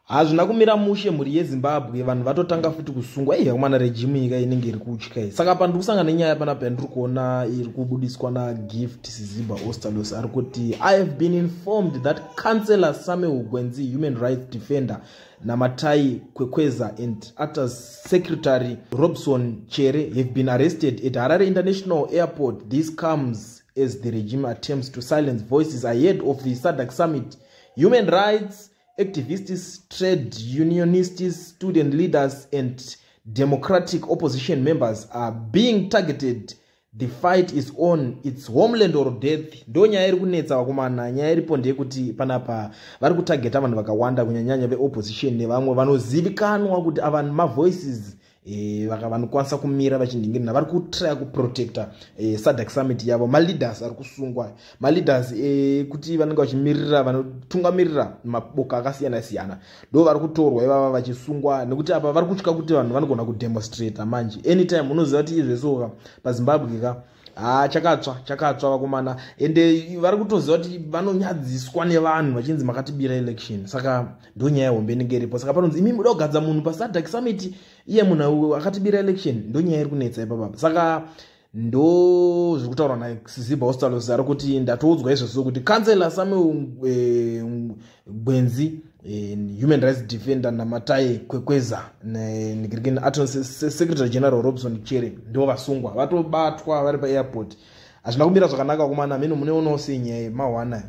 Hazvina kumira mushe, mhuri yeZimbabwe. Vanhu vatotanga futi kusungwa. Iya kumana regime nyika inenge iri kutya. Saka pandiri kusangana nenyaya panapa yandiri kuona iri kubudiswa naGift Siziba Ostallos, ari kuti, "I have been informed that Councillor Samuel Gwenzi, human rights defender Namatai Kwekweza and ARTUZ secretary Robson Chere have been arrested at Harare International Airport. This comes as the regime attempts to silence voices ahead of the SADC summit. Human rights activists, trade unionists, student leaders and democratic opposition members are being targeted. The fight is on. It's homeland or death." Ndo nyaya iri kunetsa, vakomana. Nyaya iripo ndeyekuti panapa vari kutargeta vanhu vakawanda, kunyanyanya veopposition nevamwe vanozivikanwa kuti ava mavoices vanokwanisa kumira vachinhingirina. Vari kutrya kuprotecta SADC summit yavo. Maleaders ari kusungwa, maleaders ekuti vanenge vachimirira, vanotungamirira maboka akasiyana siyana, ndo vari kutorwa ivava vachisungwa, nekuti apa vari kutya kuti vanhu vanogona kudemonstrata manje anytime. Unoziva kuti izvesoka paZimbabwe ka, ha, chakatsva, chakatsva, vakomana. Ende vari kutoziva kuti vanonyadziswa nevanhu vachinzi makatibira election. Saka ndo nyaya hombe inenge iripo. Saka panonzi imi muda kugadza munhu paSADC summit, iye munhu akatibira election. Ndo nyaya iri kunetsa ipapapa. Saka ndo zviri kutaurwa naSiziba Ostallos. Ari kuti ndatoudzwa izvozvo kuti Councillor Samuel Gwenzi, human rights defender Namatai Kwekweza secretary general Robson Chere ndo vasungwa, vatobatwa vari paairport. Hazvina kumira zvakanaka, kumana mhino. Muneonawo sei nyaya yemahwana?